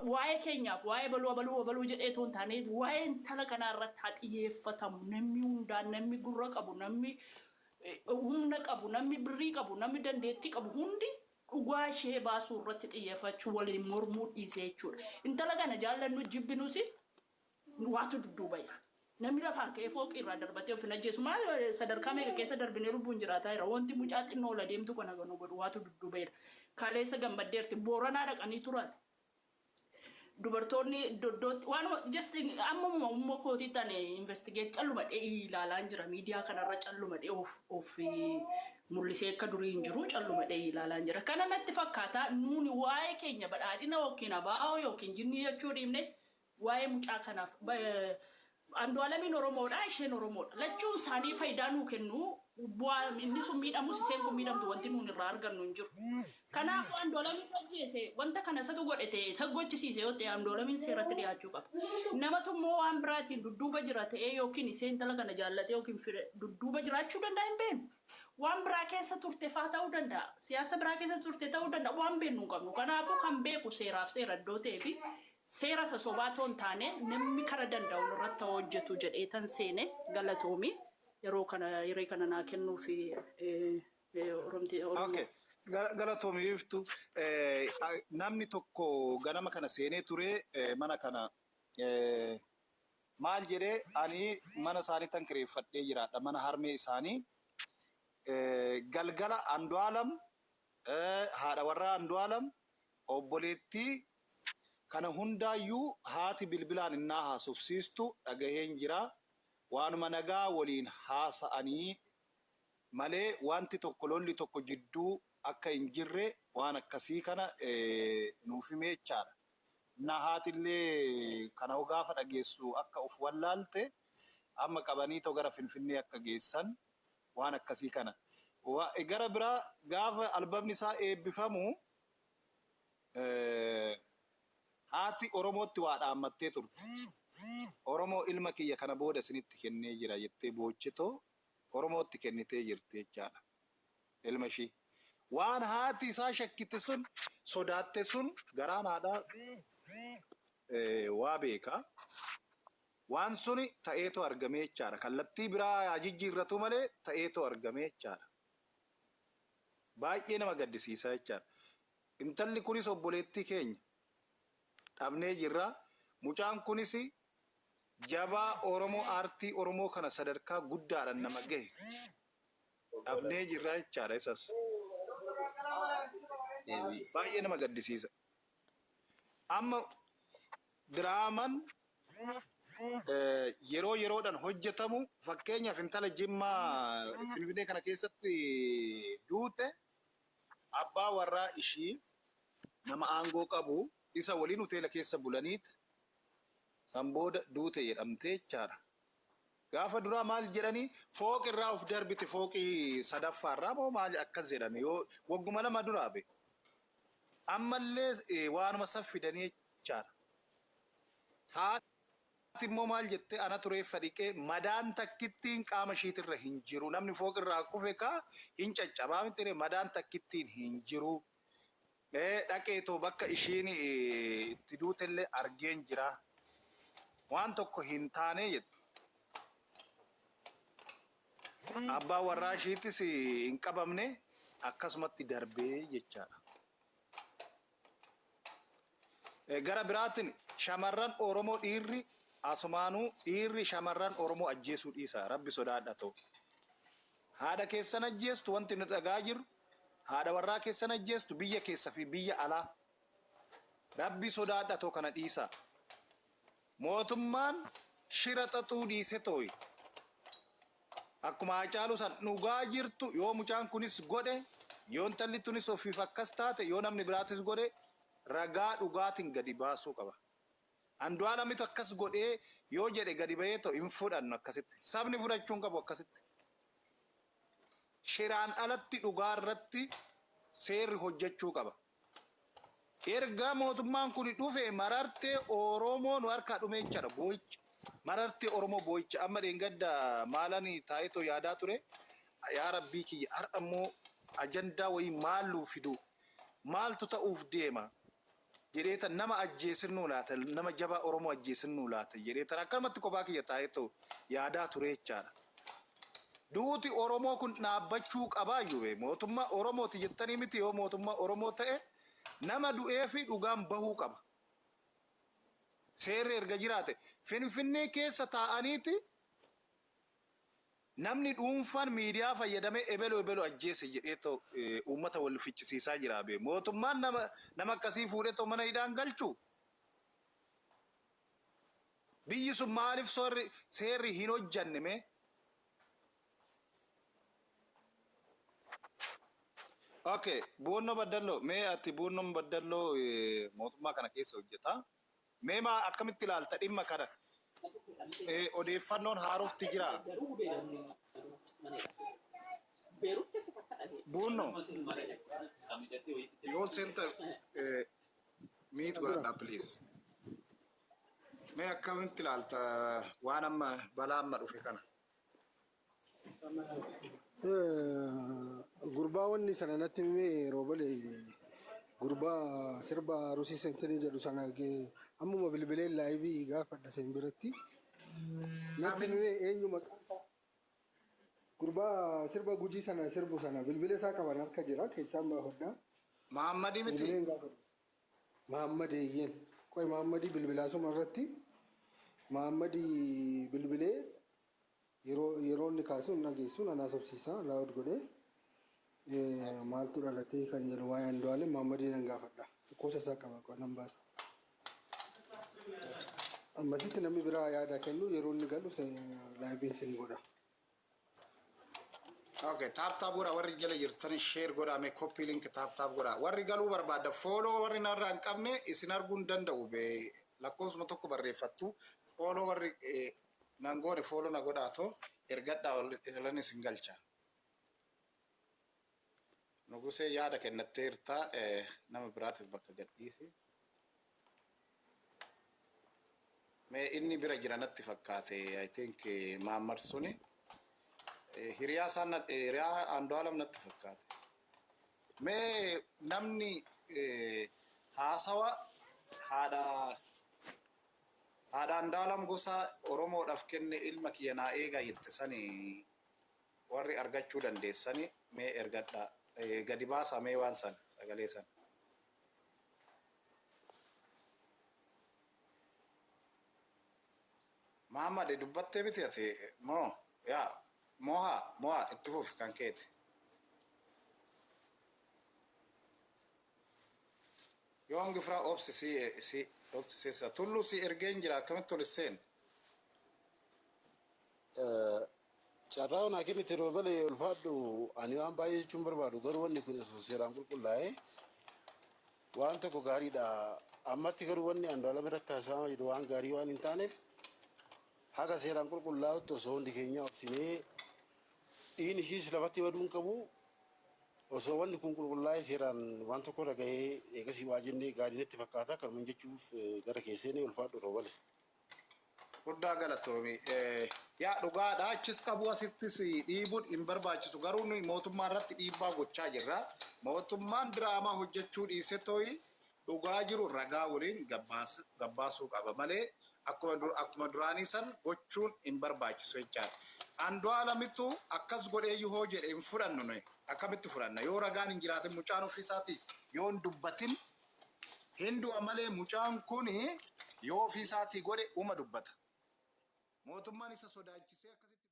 Waa'ee keenyaaf waa'ee abaluu abaluu abaluu jedhee otoo hin taane waa'ee intala kanaa irratti haa xiyyeeffatamu. Namni hundaan namni gurra qabu, namni humna qabu, namni birrii qabu, namni dandeettii qabu hundi dhugaa ishee baasuu irratti xiyyeeffachuu waliin mormuu dhiisee jechuudha. Intala kana jaallannu jibbinus waatu dudduuba jira. Namni lafaa ka'ee fooqii irraa darbatee of hin ajjeesu. Maal sadarkaa meeqa keessa darbinee lubbuun jiraataa jira. Wanti mucaa xinnoo ol adeemtu kana kan godhu waatu dudduuba jira. Kaleessa gammaddeerti. Booranaa dhaqanii turan. Dubartoonni iddoo iddootti waanuma just ammuma umma kootiitti ani investigate calluma dhee ilaalaan jira. Miidiyaa kanarra calluma dhee of of mul'isee akka durii hin jiru calluma dhee ilaalaan jira. Kana natti fakkaata nuuni waa'ee keenya badhaadhina yookiin abaa'oo yookiin jinnii jechuu dhiibne Waa'ee mucaa kanaaf Andu'aalamiin Oromoodha, isheen Oromoodha. Lachuun isaanii fayidaa nuu kennu. Bu'aa inni sun miidhamus isheen kun miidhamtu wanti nuun irraa argannu hin jiru. Kanaafuu Andu'aalamiin ajjeese wanta kana isatu godhe ta'e isa gochisiise yoo ta'e Andu'aalamiin seeratti dhiyaachuu qaba. Namatu immoo waan biraatiin dudduuba jira ta'ee yookiin ishee intala kana jaallatee yookiin fire dudduuba jiraachuu danda'a hin beeknu. Waan biraa keessa turte faa ta'uu danda'a. Siyaasa biraa keessa turte ta'uu danda'a. Waan beeknu hin qabnu. Kanaafuu kan beeku seeraaf seera iddoo ta'ee fi Seera isa sobaa otoo hin taane namni kara danda'uun irratti haa hojjetu jedheetan seene. Galatoomi yeroo kana hiree kana naa kennuuf Oromti Oromoo. Okay. Galatoomi Biiftu. Namni tokko ganama kana seenee ture mana kana maal jedhee ani mana isaanii tan kireeffadhee jiraadha mana harmee isaanii galgala Andu'aalam haadha warraa Andu'aalam obboleettii Kana hundaayyuu haati bilbilaan innaa haasofsiistu dhagaheen jira. Waanuma nagaa waliin haasa'anii malee wanti tokko lolli tokko jidduu akka hin jirre waan akkasii kana nuuf hime jechaadha. Innaa haatillee kana gaafa dhageessu akka of wallaalte amma qabaniitoo gara Finfinnee akka geessan waan akkasii kana. Gara biraa gaafa albamni isaa eebbifamu Haati Oromootti waa dhaammattee turte. Oromoo ilma kiyya kana booda isinitti kennee jira jettee boochitoo Oromootti kennitee jirti jechaadha. Ilma ishii. Waan haati isaa shakkite sun, sodaatte sun garaan haadhaa waa beeka. Waan suni ta'eetoo argamee jechaadha. Kallattii biraa haa jijjiirratu malee ta'eetoo argamee jechaadha. Baay'ee nama gaddisiisa jechaadha. Intalli kunis obboleettii keenya dhabnee jirra. Mucaan kunis jabaa Oromoo aartii Oromoo kana sadarkaa guddaadhaan nama gahe dhabnee jirra jechaadha isas. Baay'ee nama gaddisiisa. Amma diraaman yeroo yeroodhaan hojjetamu fakkeenyaaf intala Jimmaa Finfinnee kana keessatti duute Abbaa warraa ishii nama aangoo qabu isa waliin hoteela keessa bulaniit san booda duute jedhamte jechaadha. Gaafa duraa maal jedhanii fooqi irraa of darbite fooqii sadaffaa irraa moo maal akkas jedhame yoo wagguma lama duraa be. Ammallee waanuma san fidanii jechaadha. Haati immoo maal jette anatu reeffa dhiqee madaan takkittiin qaama ishiitirra hin jiru namni fooqirraa kufe kaa hin caccabaa mitiree madaan takkittiin hin jiru dhaqeetoo bakka ishiin itti duutellee argeen jira waan tokko hin taane jette. Abbaan warraa ishiitis hin qabamne akkasumatti darbee jechaadha. Gara biraatiin shamarran Oromoo dhiirri asumaanuu dhiirri shamarran Oromoo ajjeesuu dhiisa rabbi sodaadha too. Haadha keessan ajjeestu wanti nu dhagaa jirru haadha warraa keessan ajjeestu biyya keessa fi biyya alaa. Rabbi sodaadha too kana dhiisaa. Mootummaan shira xaxuu dhiise tooyi. Akkuma Haacaaluu san dhugaa jirtu yoo mucaan kunis godhe, yoo intalli tunis ofiif akkas taate, yoo namni biraatis godhe ragaa dhugaatin gadi baasuu qaba. Andu'aalamitu akkas godhee yoo jedhe gadi bahee too hin fudhannu akkasitti. Sabni fudhachuu hin qabu akkasitti. Shiraan alatti dhugaa irratti seerri hojjechuu qaba. Erga mootummaan kuni dhufe marartee Oromoo nu harkaa dhume jechaadha boo'icha. Marartee Oromoo boo'icha. Amma dheengadda maalani taa'eetoo yaadaa ture. Yaa Rabbii kiyya har'a immoo ajandaa wayii maal nuu fiduu? Maaltu ta'uuf deema? Jedheetan nama ajjeesinnuu laata, nama jabaa Oromoo ajjeesinnuu laata jedheetan akkanumatti kophaa kiyya taa'eetu yaadaa ture jechaadha. Duuti Oromoo kun dhaabbachuu qabaayyuu bee. Mootummaa Oromooti jettanii miti, yoo mootummaa Oromoo ta'e nama du'ee fi dhugaan bahuu qaba. Seerri erga jiraate Finfinnee keessa taa'aniiti namni dhuunfaan miidiyaa fayyadamee ebelu ebelu ajjeese jedhee ta'u uummata wal ficcisiisaa jira bee. Mootummaan nama akkasii fuudhee ta'u mana hidhaan galchu. Biyyi sun maaliif seerri hin hojjanne mee? Okay, Buunnoo Baddalloo, mee ati Buunnoon Baddalloo mootummaa kana keessa hojjeta. Mee maa akkamitti ilaalta dhimma kana? Odeeffannoon haarofti jira. Buunnoo. Yoo center mute godhadhaa, please. Mee akkamitti ilaalta waan amma balaa amma dhufe kana? Gurbaa wanni sana natti himee yeroo balee, gurbaa sirba Arusii Sentinii jedhu sana ammuma bilbileen live gaafadha seen biratti. Natti himee, eenyu maqaan isaa? Gurbaa sirba Gujii sana sirbu sana bilbila isaa qaban harka jira, keessaan baafadha. Mahammadii miti. Bilbileen gaafadha. Mahammad, eeyyeen. Qoy, Mahammadii bilbilaa suma irratti Mahammadii bilbilee yeroo inni kaasu hin dhageessu, nan haasofsiisa loud godhee, maaltu dhalatee kan jedhu waa'ee Andu'aalem Mahammadii nan gaafadha. Lakkoofsa isaa qaba, nan baasa. Ammasitti namni biraa yaada kennu, yeroo inni galu liveiin sin godha. Okay, tap tap godha. Warri jala jirtan share godha mee, copy link, tap tap godha. Warri galuu barbaadda, follow warri narraa hin qabne isin arguu hin danda'u be, lakkoofsuma tokko barreeffattu. Follow warri nan goone follow na godhaa, ergadhaa olan isin galcha. Nugusee yaada kennatteerta, nama biraatiif bakka gadhiisi. Mee inni bira jira natti fakkaate, I think Maammar suni. Hiriyaa isaan, hiriyaa Andu'aalam natti fakkaate. Mee namni haasawa haadha Andu'aalam gosa Oromoodhaaf kenne, ilma kiyya naa eegaa jette sani, warri argachuu dandeessani mee ergadhaa, gadi baasaa mee waan sana, sagalee sana. Mahammad, dubbattee miti ati moo? Yaa moha moha, itti fufi kan keeti. Yoon gifraa obsi si obsisiisa. Tulluu si ergeen jira, akkamitti ol seen? Carraa onaa kennite yeroo malee ulfaadhu. Ani waan baay'ee jechuun barbaadu, garuu wanni kun osoo seeraan qulqullaa'ee waan tokko gaariidha. Ammatti garuu wanni Andu'aalam irratti taasifamaa jiru waan gaarii waan hin taaneef, haga seeraan qulqullaa'utti osoo hundi keenya obsinee, dhiigni ishiis lafatti baduu hin qabu. Osoo wanni kun qulqullaa'ee seeraan waan tokko irra gahee eegasii waa jennee gaarii natti fakkaata. Kanuma jechuuf gara keesseenii, ulfaadhu yeroo malee. Guddaa galatoomi. Yaa, dhugaadha, achis qabu asittis dhiibuun hin barbaachisu, garuu nuyi mootummaa irratti dhiibbaa gochaa jirra. Mootummaan diraamaa hojjechuu dhiise tooyi dhugaa jiru ragaa waliin gabbaasuu qaba malee akkuma duraanii san gochuun hin barbaachisu jechaadha. Andu'aalamitu akkas godhee yoo jedhe hin fudhannu nuyi. Akkamitti fudhanna? Yoo ragaan hin jiraatin, mucaan ofiisaatii yoo hin dubbatin hin du'a malee, mucaan kun yoo ofiisaatii godhe uma dubbata. Mootummaan isa sodaachisee akkasitti.